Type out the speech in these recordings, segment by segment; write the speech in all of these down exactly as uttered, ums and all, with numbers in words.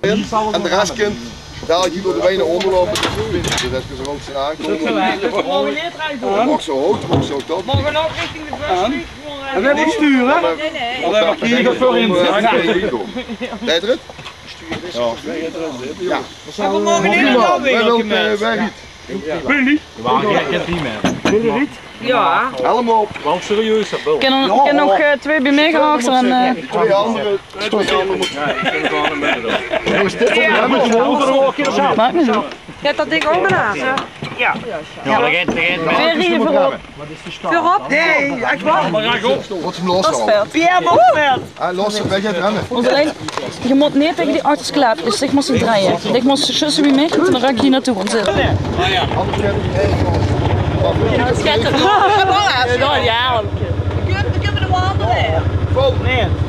En de res kint dalik hie door de wei nao ónger loupe. Dus es ze zoe aankómme. Maag zoe hoog, maag zoe tot. Maag nog richting de bus. En veer mótte sture. Nein, nein. Deit 'r 't? Jao. En veer moge neet nao de wei. Willy? Willy Riet? Jao. Allemaol. Waal serieus, hè, Bill? Kin nog, kin nog, eh, twee bie mich achter en, eh, twee andere. Maak neet zoe. Geit dat dink ouch mer aan? Jao. Jao, dat geit, dat geit. Veer rieje veurop. Veurop? Nae, ech waor. Wat veur los al? Pierre Moosveld. Ah, los, weg, renne. Mós allein, doe mós neet taenge die achterste klaapkes, dich mós dich drejje. Dich mós zjus bie mich, want dan ruk ich hie nao toe, want, eh. Jao, jao. Vol.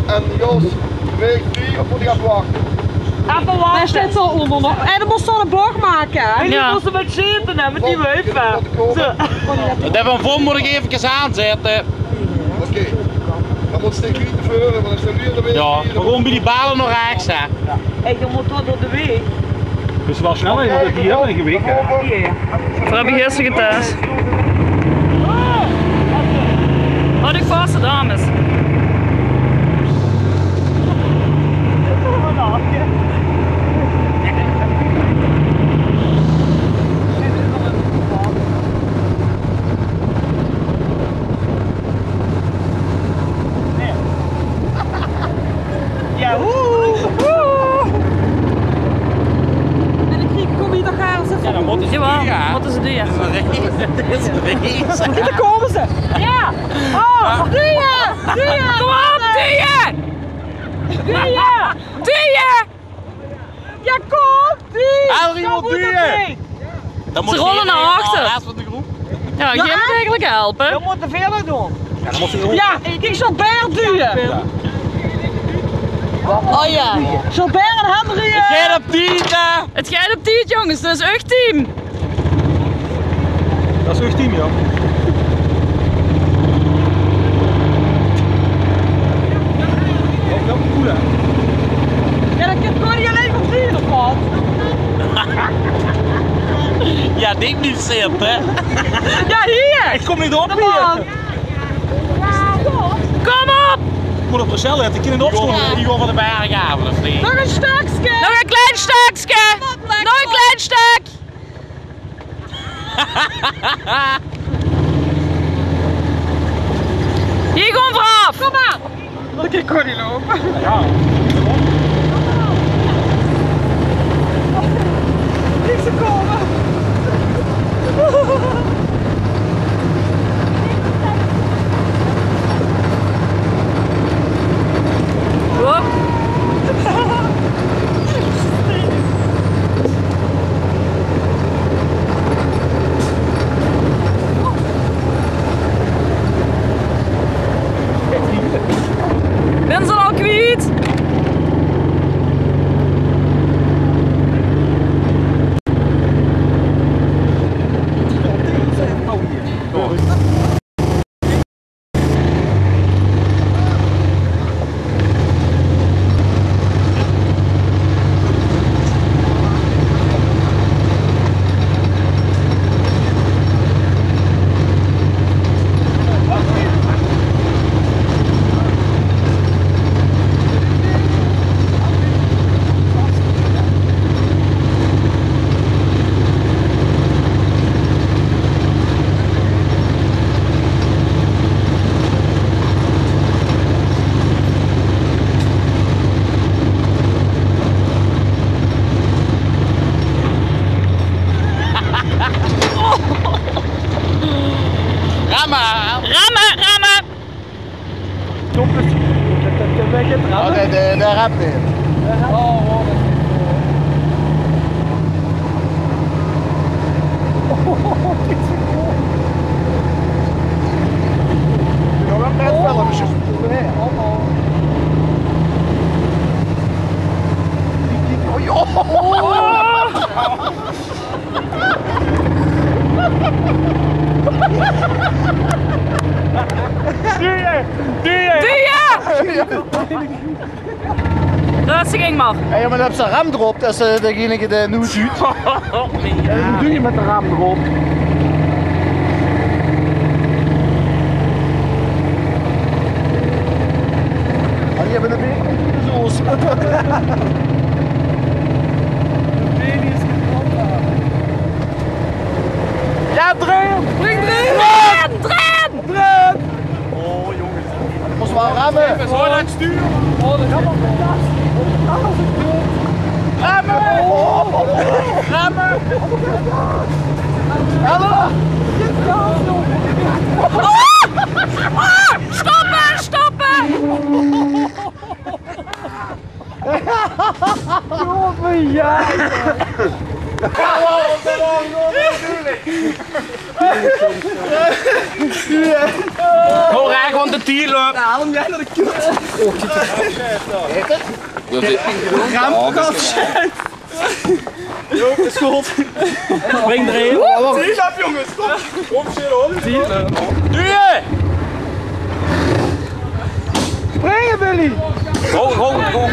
En Jos, weeg die, of mót ich effe wachte? Effe wachte. Hae steit zo ónger nog. En dan mós se 'n boch make, hè? Jao. Mós se mit zete, hè, mit die wuif, hè. Zo. Dat effe vol mót ich effe aanzètte. Oké. Dan mót Steve hie nao veure, want dan staon v'r hie. Jao, mer gewoon bie die bale nao rechs, hè. Hey, dan mót dat door de weeg. Dus waal snel, hè, dat hie en gewicht, hè. Jao. Veer höbbe gister getes. Oh, de vaste dames. Jao, woe! Woe! En de krieke kómme hie toch gaar ins effe. Jao, dan mótte ze, jao, doon, jao. Mótte ze doon, jao. Dat is 'n race. Dat is 'n race. Hie kómme ze. Jao. Oh, doon, jao. Doon, jao. Kóm op, doon, jao. Doon, jao. Doon, jao. Jao, kóm, die! Adrie, mót duie! Ze rolle nao achter. Jao, geer mót eigelik helpe. Dan mótte veer dat doon. Jao, kiek, Gilbert duie. Oh jao. Gilbert en Henry, eh. 't Geit op tied, hè? 't Geit op tied, jónges. Dat is eur team. Dat is eur team, jao. Jao, dat kint Connie allein van zien, of wat? Jao, die neet zit, hè? Jao, hie! Ich kóm neet op hie. Kóm op! Ich mót op de cel lètte, ich kin neet opstaon. Jao. Die gaon van de berg aaf, of neet? Nog ein stökske! Nog ein klein stökske! Nog ein klein stök! Hie gaon v'r aaf! Kóm mer! Oké, ich kós neet loupe. Jao. Niks te kómme. Hop. Bin ze al kwiet? Ramme! Ramme, ramme! Stop ins. Dat, dat, dat, dat geit ramme. Oh, nae, de, de rem neet. Oh, wow. Nog ein paar filmpjes. Oh, oh. Oh, joh. Doe je! Doe je! Doe je! Rustig, Ingmar. Hé, jao, mer dan höbs se de rem d'rop, es, eh, degene de noe zuut. Jao, dan doe se mit de rem d'rop. Ah, die höbbe de been in de zoos. De been is kapot, man. Jao, d'rin! Spring d'rin! D'rin! D'rin! Oh, jónges. Mós waal remme. Hoor dat stuur. Remme. Remme. Hallo. Ah! Stoppe, stoppe. Jónge, jao. Hoor, hè, gewoon de tiel op. Jao, haal 'm nao de kut. Rampkop, shit. Jónges, is good. Spring d'rin. Tiel op, jónges, kom. Kom, shit, hoor. Tiel op. Doe je? Springe, Billy! Hoog, hoog, hoog.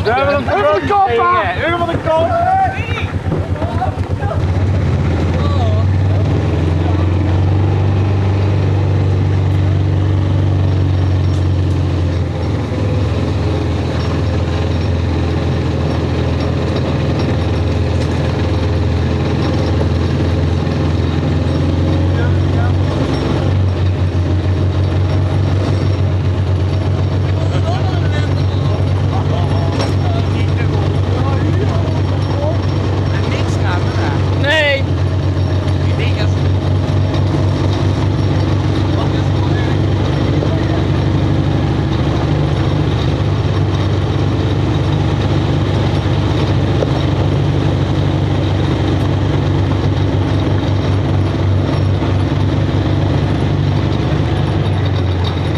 Veur de kop, hè! Veur de kop! Nee.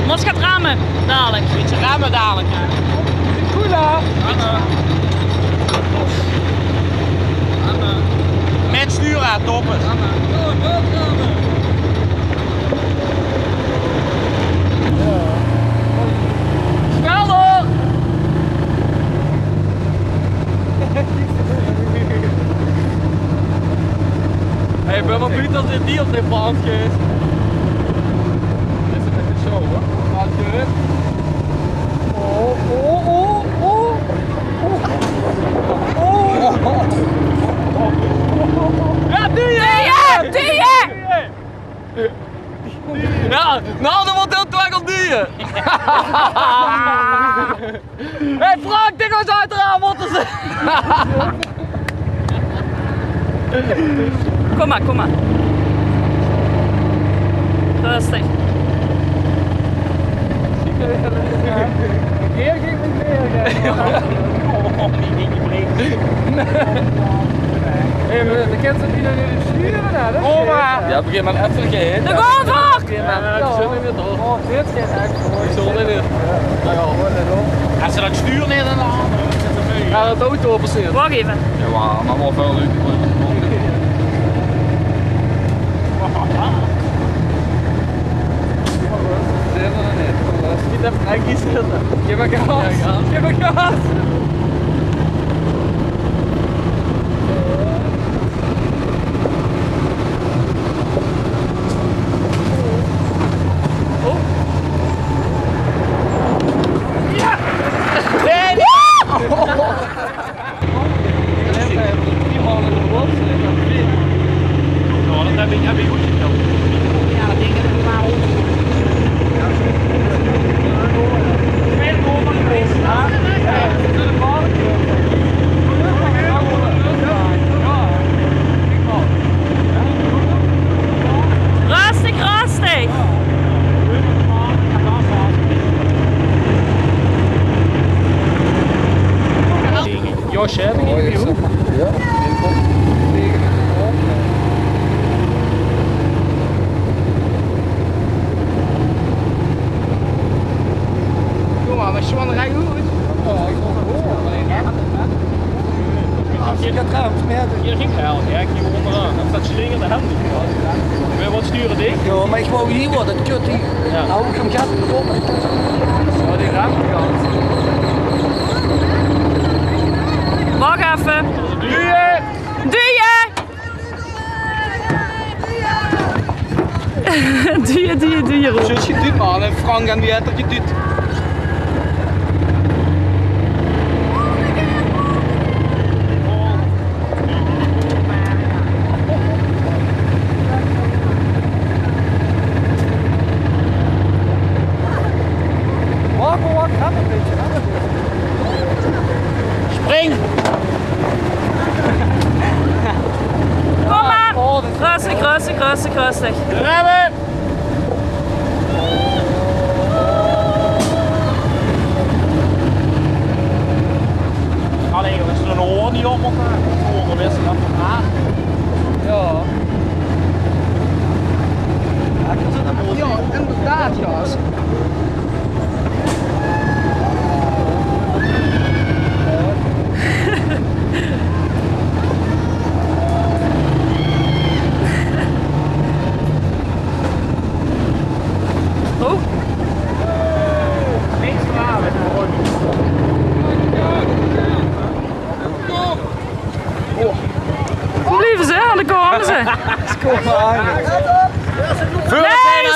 Mós gaon ramme, dalik. Bietje ramme dalik, hè. Cola. Ramme. Ramme. Mit stuur aan, toppers. Ramme. Snel door! Hey, ik ben wel benieuwd als dit niet op dit pand is. Dit is echt een show, hoor. Wat gebeurt? Oh, oh, oh, oh. Oh. Ja, doe je! Doe je! Doe je! Ja, nou, dan wordt heel twak op die. Hey, Frank, dit was uiteraard wat te zeggen. Kom maar, kom maar. Rustig. Hier ging het weer, hè. Hey, we, we kunnen ze niet naar de sturen, hè? Dat is... Oma! Ja, begin maar even te gaan. De golfer! Ja, ik zit er weer door. Oh, dit gaat echt mooi. Ik zit er weer. Ja, ja. Als ze dat stuur neer in de hand, dan zit er mee. Ja, dat auto passeert. Wacht even. Ja, maar wel veel leuker. Niet even Frankie zitten. Geef maar gas. Ja, ja. Geef maar gas. Hie ging 't eigelik, jao, hie óngeraan. Det steit slingere hemd. Wille v'r waat sture, dich? Jao, mer ich wou hie waat, det kut hie. Jao. Noe, ich höb 'm get gekocht. Jao, die rem gans. Wach effe. Duie! Duie! Duie, duie, duie, Rob. Zo is geduut, man. In Frankrijk die het er geduut. Wach, wach, wach, rem ein bietje, rem ein bietje. Spring! Kom maar! Rustig, rustig, rustig, rustig. Remmen! Allee, jongens, zo'n hoorn niet op elkaar. Horen, wist je dat? Ja. Ja, inderdaad, ja. Oh. Blieve ze, dan kómme ze. Ze kómme aan. Veur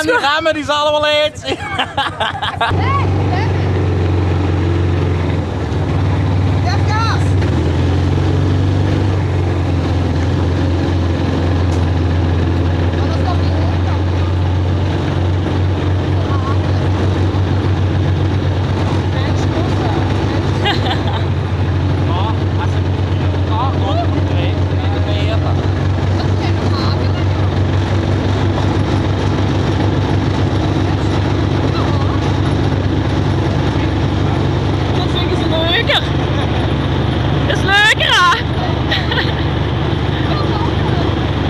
die ramen, die zal wel eens. Dat vinge ze leuker. Is leuker, hè?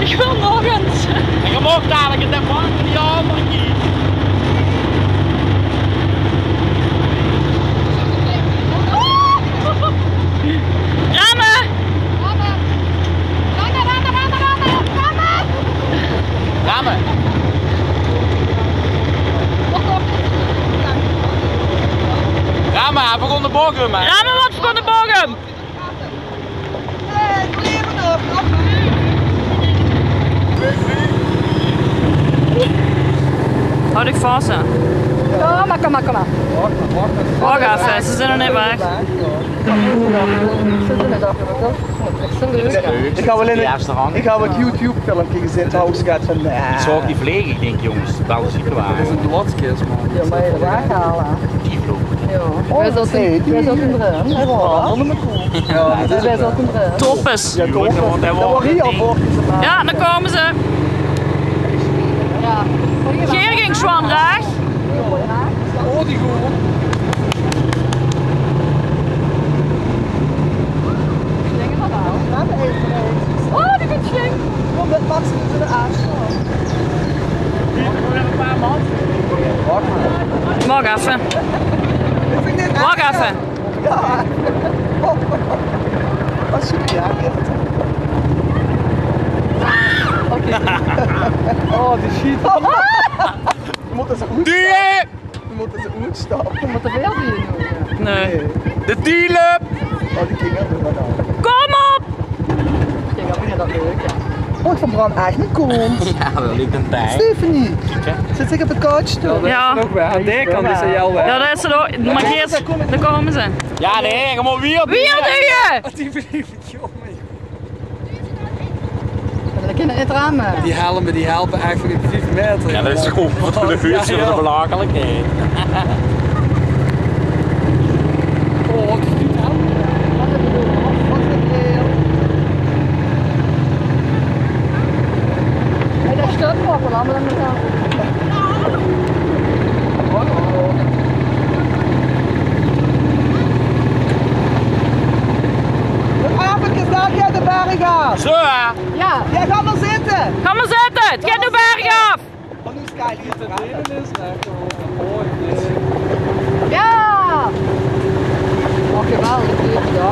Ich wil nog ins. En je mag dadelijk het ervaren van die andere kier. Remmen! Remmen! Remmen, hè, veur Van de Borgum, hè. Remmen, wat veur Van de Borgum. Hou dich vas, hè. Kom maar, kom maar, kom maar. Wach effe, ze zien nog neet weg. Ich höb waal ein, ich höb ein YouTube-filmke gezeen, trouwens, gehad van, eh, ich zaog die vlege, ich dink, jonges, det zal zeker waere. Det is ein dwaskis, man. Ja, maar je waag halen. Die vloog. Ja. Oh, wij zaten, wij zaten erin. Ja, det is, wij zaten erin. Toppers. Ja, toppers. Det waor hie al veur. Ja, dan kómme ze. Ja. Geer ging Swan recht. Oh, die goeie. Oh, die vindt flink. Kom, det maakt ze in de aas. Wach effe. Wach effe. Ja. Wat is het? Ja, echt. Oké. Oh, die schiet. We moeten ze goed. Die! We moeten ze oetstappen. Wat de wereld hier nu? Nee. De Tielöp! Oh, die kinderen doen dat al. Kom op! Kijk, dat vind ik dat leuk, ja. Oh, van Bram echt niet komt. Ja, dat ligt een tijd. Stephanie. Zit zich op het kaartje? Ja. Aan deze kant is er jou weg. Ja, dat is er ook. Maar eerst, dan komen ze. Ja, nee, gewoon weer. Weer doe je! Die vliegt, jongen. Ja, maar dan kan je het raam, eh. Die helmen, die helpen eigenlijk in vief meter. Ja, dat is goed. Wat voor de huur is dat belachelijk, hè? Oh, wat is dit nou? Hey, dat is leuk, hoor, allemaal aan elkaar. Good aovend, gezellig, de berg aaf. Zo, hè? Ja. Ja, ga maar zitten. Ga maar zitten, het gaat de berg af. Ja. Oh, geweldig, ja.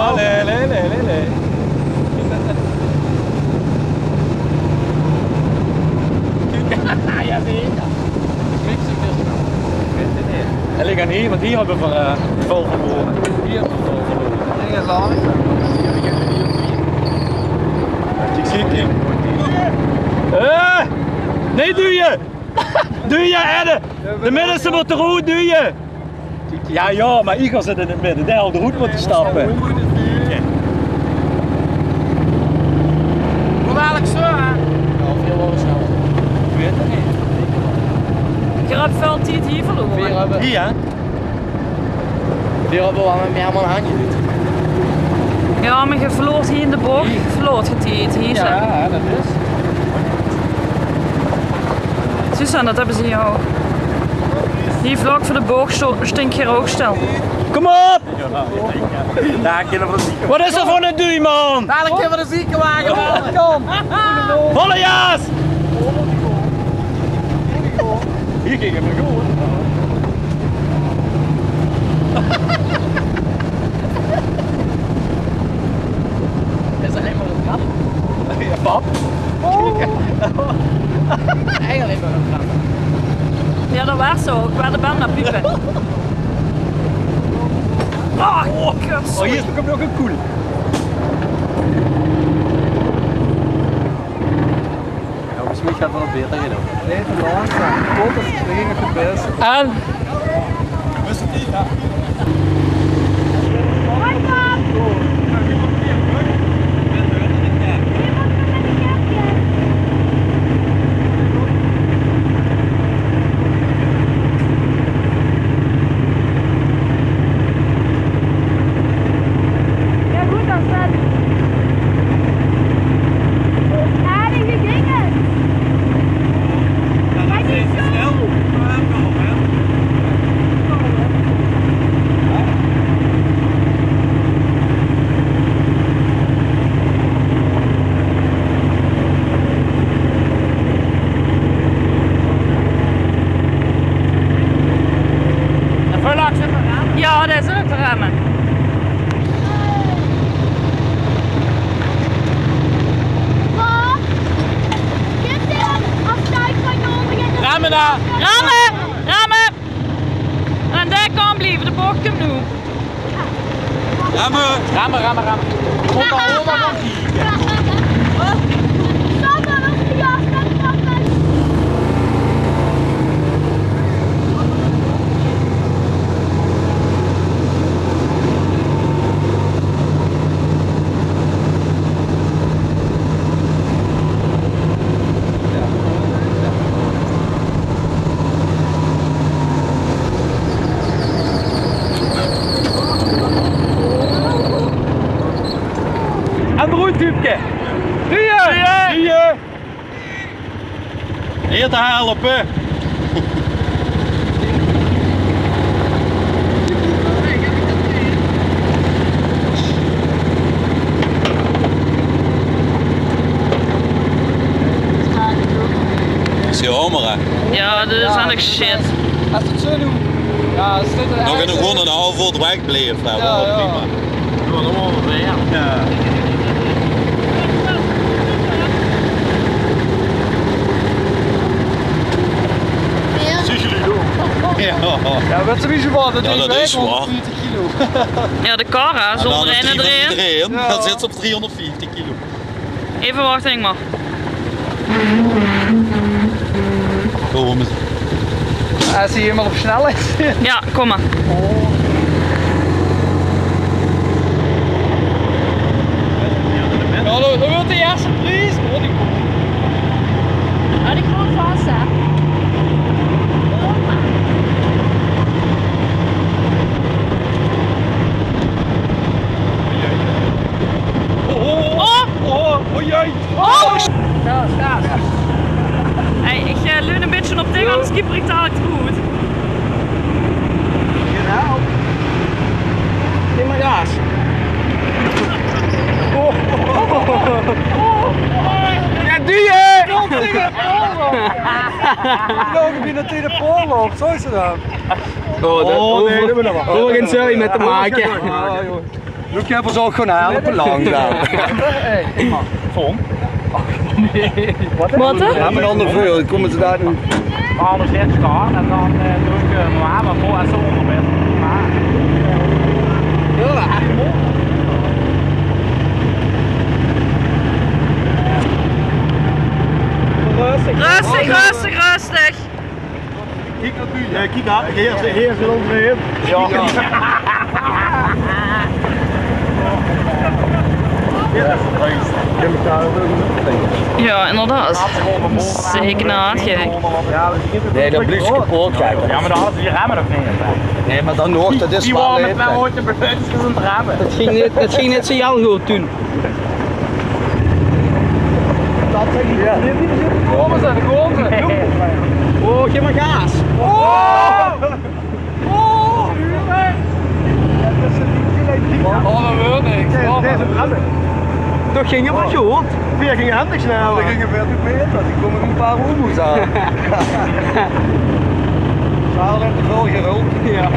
Oh, nee, nee, nee, nee, nee. Ja, zeker. En ik ga hier, want hier hebben we, eh, veel verloren. Hier hebben we veel verloren. Kiek, kiek, kiek. Eh, nee, duie! Duie, Edde! De middenste moet eroet, duie! Ja, ja, maar Igor zit in het midden. Die had eroet moeten stappen. Hoe laat ik zo, hè? Ja, veel hoor snel. Ik weet het niet. Geer höb väöl tied hie verlore. Hie, hè? Veer höbbe waal mit mieë man aangeduid. Jao, mer geer verloort hie in de boch, verloort geer tied. Hie zo. Jao, det is. Zuus se, det höbbe ze hie ouch. Hie vlak veur de boch stinke geer ouch stil. Kóm op! Jao, kinne v'r de zieke. Waat is det veur eine duuj, man? Dalik kinne v'r de ziekewage, man. Kóm. Volle jaas! Hie ging 't mer good. Det is allein mer ein trap. Jao, pap. Eigelik allein mer ein trap. Jao, det waas zo. Ich waas de band aan 't piepe. Oh, kut. Oh, hie is ouch nog ein koel. Jao, mesjien geit 't waal baeter, jao. Nae, te langzaam. Kóm, det is, veer ginge te bès. En? Jao, good, dan staat 't. Aardige dinger. Jao, det is zo. Jao, det is ouch te remme. Remme dan! Remme! Remme! En dao kan blieve, de boch kump noe. Remme! Remme, remme, remme. Kómp dao, oma, kóm hie. Aan de roet, Huubke. Hie! Hie! Hie te helpe. Is hie honger, hè? Jao, dit is aan de shit. Nog ein, gewoon ein haaf oor dwaeg blieve, hè. Jao, jao. Prima. Jao. Zuus se die ouch? Jao. Jao, waat is waor? Jao, det is waor. Veertig kilo. Jao, de kar, hè, zónger eine d'rin. Jao. Dan zit ze op driehonderdvieftig kilo. Effe wachte, ich maag. Kóm ins. Es se hielemaol op snelheid zits. Jao, kóm mer. Oh. Hallo, det weurt de ierste pries. Oh, die kump. Jao, die kump vas, hè. Oh, oh, oh, oh, jee. Oh! Hey, ich, eh, leun ein bietje op dich, anders kieper ich dalik d'roet. Genau. Gif mer gaas. Oh. Jao, die, hè! Nog ein bietje taenge de paol op, zo is 't dan. Oh, det, oh, nae, det wil ich waal. Dao höb ich ein serie mit te make. Jao, jao. Doe kins ós ouch gewoon helpe, langzaam. Hey, man. Tom? Waat, hè? Jao, mer dan de veur, kómme ze dao noe. Anders zit staan en dan, eh, doon ich, eh, mer, mer veur es ze ónger bent. Mer. Jao. Rustig, rustig, rustig. Kiek, kiek aan. Jao, kiek aan. Heer, heer zit óngerin. Jao. Ja, inderdaad. Zeker na het gek. Nae, det blief kapot, gek. Ja, maar dan hadden ze die remmen nog niet. Nae, maar dan nog, det is die waal waren met even. Mijn hoortje beluid, is een remmen. Het ging niet, het ging niet zo heel goed toen. Kom eens aan, kom eens aan. Oh, geef maar gas. Oh! Oh, det weurt niks. Oh, det is een remmen. Toch ging het maar goed. Veer gingen handig snel. Die gingen veertig meter. Die komen een paar homo's aan. Charles heeft te veel geruld. Ja.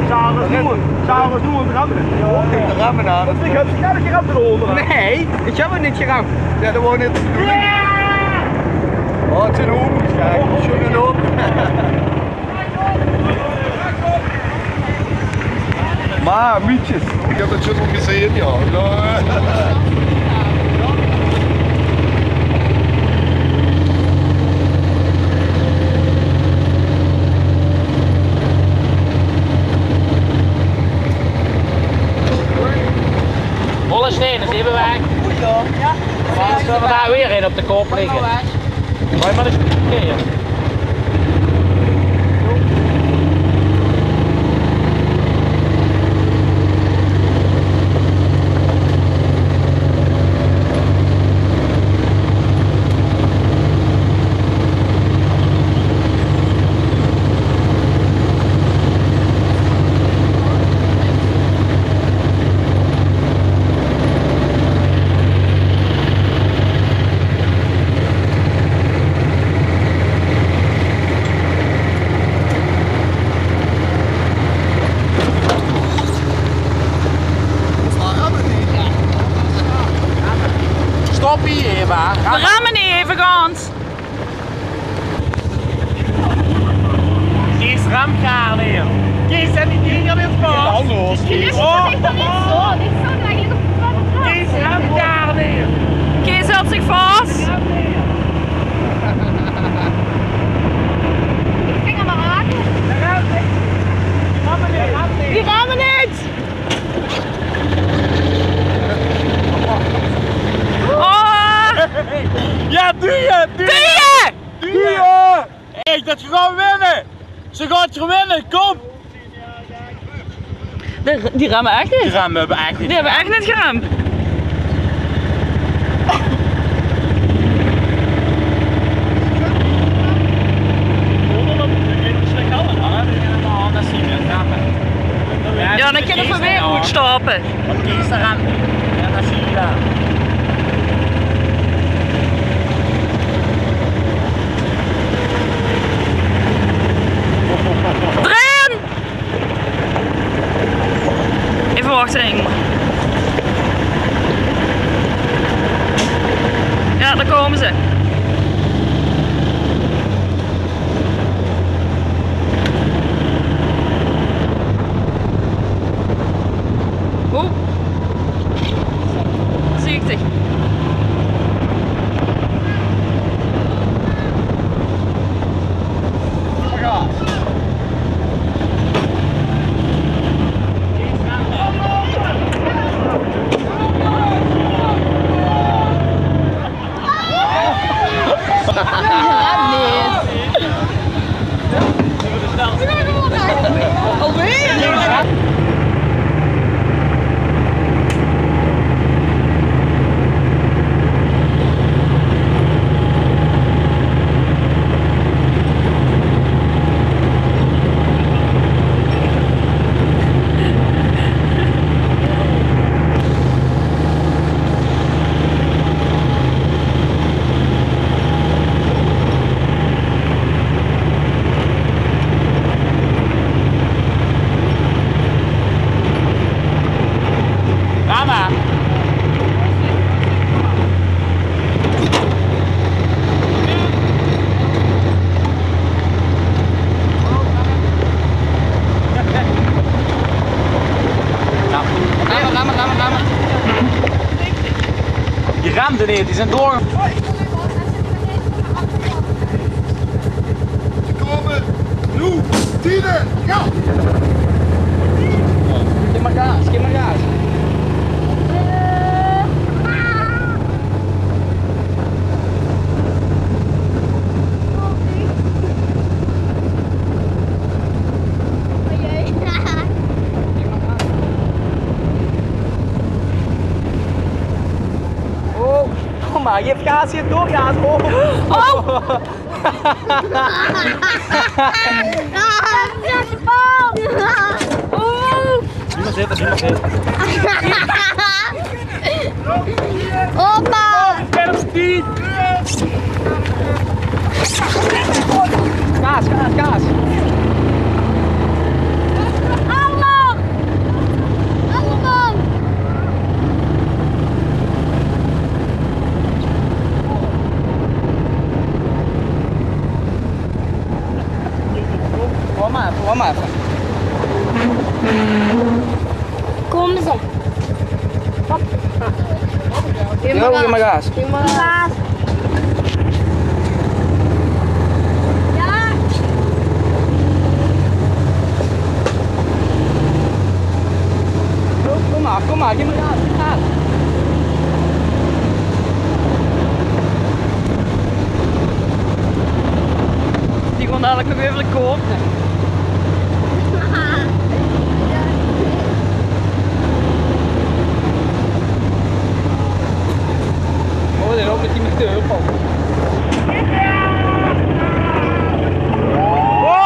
Charles, doe het. Charles, doe het remmen. Ja, de remmen aan. Ik heb ze net geremd eronder. Nee. Ich höb 'm neet geramp. Ja, det waor neet de bedoeling. Oh, het zijn homo's, kijk. Schoon en open. Maar, mietjes, ich höb het zoe gezeen, ja. Ja. Hollenstein is even weg. Anders kunnen we daar weer in op de kop liggen. Gooi maar eens een keer. Stop hier, Eva. We remmen even, gans. Kees ramt gaar neer. Kees, zet die dinger weer vast. Hallo. Kees, oh. Kees ramt gaar neer. Kees houdt zich vast. Die remmen niet. Oh. Ja, doe je, doe je. Doe je. Doe je. Hey, det ze gaon winne! Ze gaon winne, kom! Die, die remmen echt niet. Die remmen hebben echt niet. Die hebben echt niet geremd. Ja, dan kunnen we weer goed stoppen. Want Kees daar aan. Ja, dat zie je daar. Erin! Even wachten, Henk. Ja, daar komen ze. Oh. Zeventig. Mama. Ramen, ramen, ramen, ramen. Die remden niet, die zijn door. Ze komen. Noe, Tiene, ja. Geef maar gas, geef maar gas. Ah, geef gaas, geef door, gaas. Oh. Oh. Oh. Doe mer zitte, doe mer zitte. Hoppa. Scherp, speed. Gaas, gaas, gaas. Allemaal. Allemaal. Kom maar, kom maar. Kom ze. Hop. Yo, gif mer gaas. Gif mer gaas. Ja. Kom maar, kom maar, gif mer gaas, gif mer gaas. Die gewoon dadelijk nog even kopen. Oh, die loopt met die met de hulp al. Wow!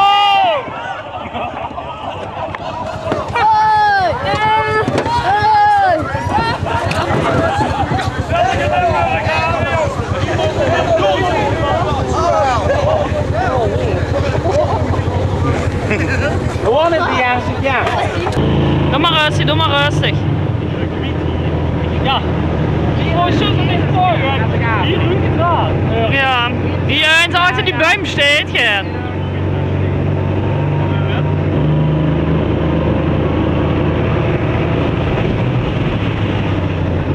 Gewoon in de jaren, ja. Doe maar rustig, doe maar rustig. Ja. Oh, shit, dat is voor. Hier, hier, hier. Ja, die eens achter die buim steekt, hè.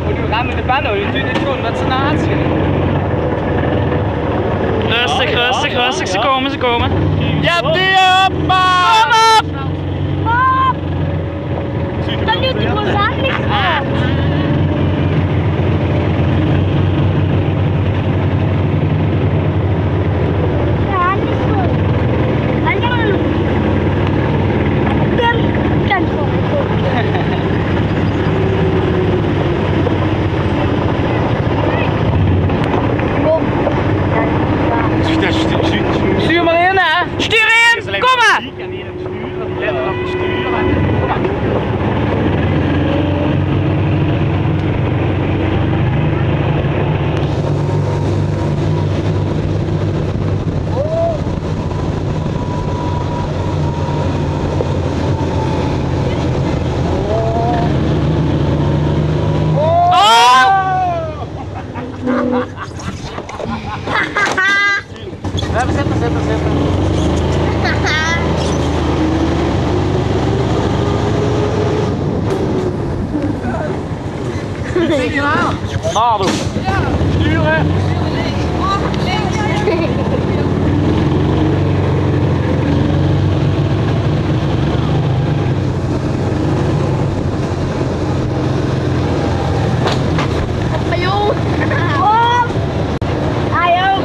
Oh, die gaan met de panno, die doen het gewoon met z'n allen. Rustig, rustig, rustig, ze komen, ze komen. Ja, die op, man! Kom op! Op! Dan doet hij gewoon zaak niks meer. Ja, niet goed. Hij kan hem. Tim kan gewoon. Kom. Stuur maar in, hè. Stuur in. Kom maar. Even zitten, zitten, zitten. Sturen. Ajo. Ajo.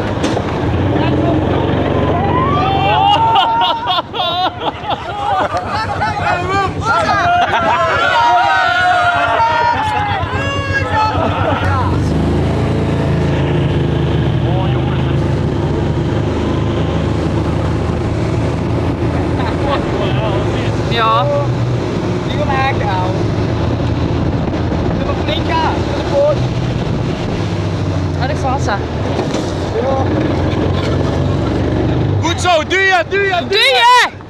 Ja. Die gaan maken, ouwe. Doe maar flink aan, met de poot. Had ik vast, hè. Goed zo, duwen, duwen, duwen. Duwen!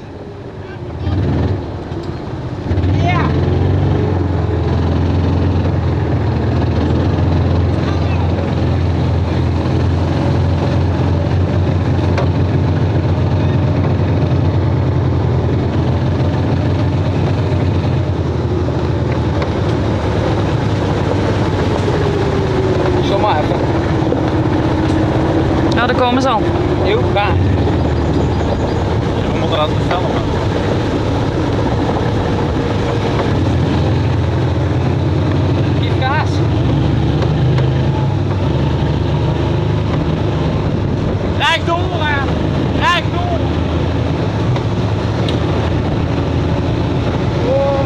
Zomaar even. Nou, daar komen ze al. Heel gaar. We moeten aan het filmen. Geef gaas. Rechtdoor, hè. Rechtdoor. Oh.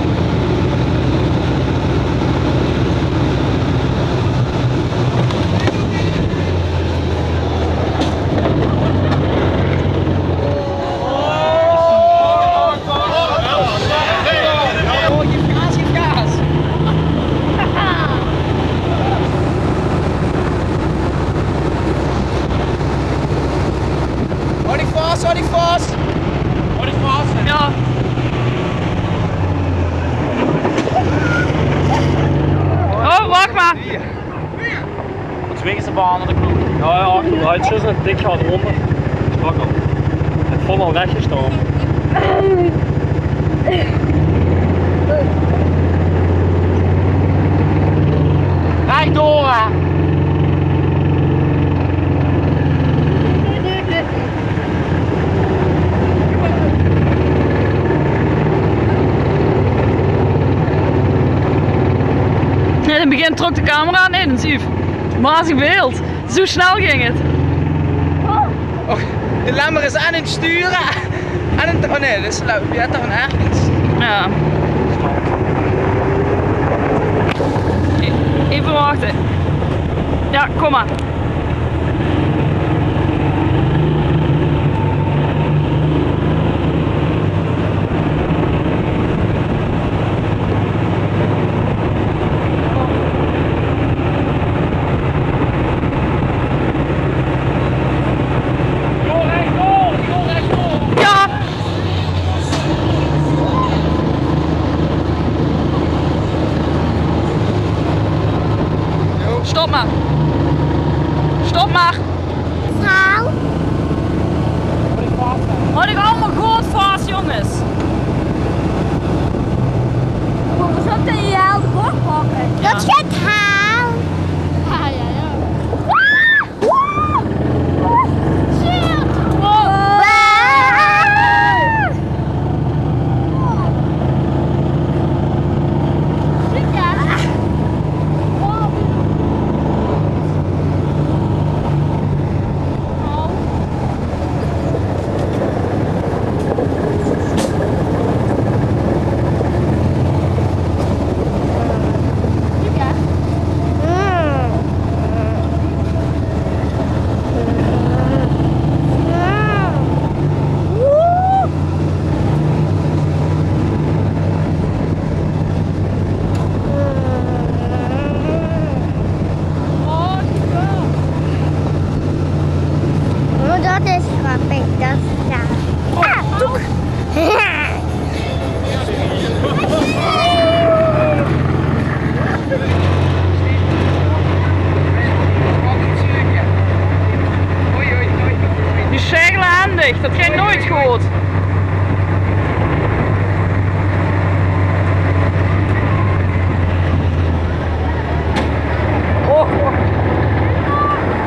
Baan aan de kroeg. Ja, ja, achter, hij is zo'n dik gaat eronder. Strak op. Het vond al weggestaopt. Rechtdoor, hè. En in het begin trok de camera aan, intensief. Magisch beeld. Zo snel ging het. Och, de Lemmer is aan het sturen. Aan het, oh nee, dat is leuk. Ja, toch een ergens. Ja. Even wachten. Ja, kom maar. Ja. Stop maar. Stop maar. Vrouw. Had ik allemaal goed vast, jongens. Hoe zat hij hier aan de bocht pakken? Dat is het haal. Ja, ja, ja. Wow! Shit! Wow! Shit, ja. Wow. Oh, dat is grappig, dat is raar. Ah, doek. Die is heel handig, dat ging nooit goed. Oh, oh.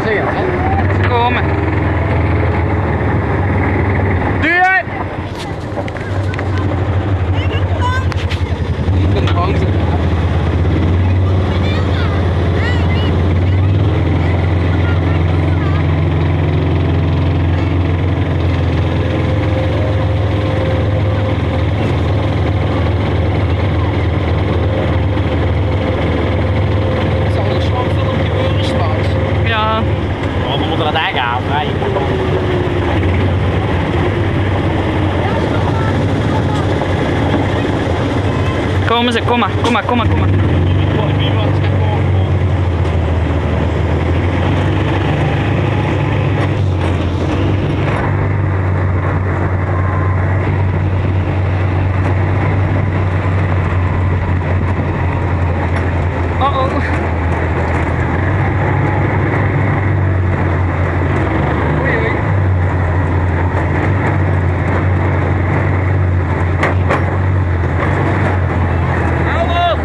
Ze komen. Duur! Zal er zo'n film gebeuren straks? Ja. Oh, we moeten dat eigen aanvragen. Kom eens, kom maar, kom maar, kom maar, kom maar. Uh-oh. Oei, oei. Help op!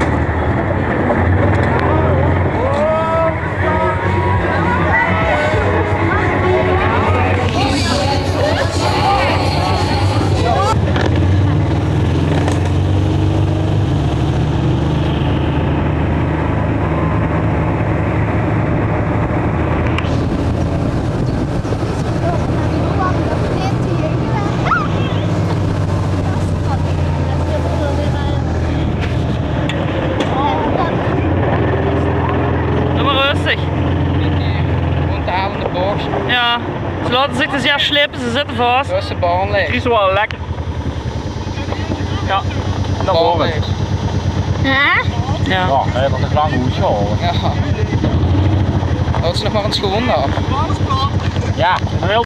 Doe maar rustig. Gewoon te halen de bocht. Ja, ze laten zich dus ja slippen, ze zitten vast. Dat is de baan leeg. Die is wel lekker. Ja, dat hoor ik. Hè? Ja. Ja, hè, dat is lang goed gehouden. Ja. Dat is nog maar een schoen daar. Ja, heel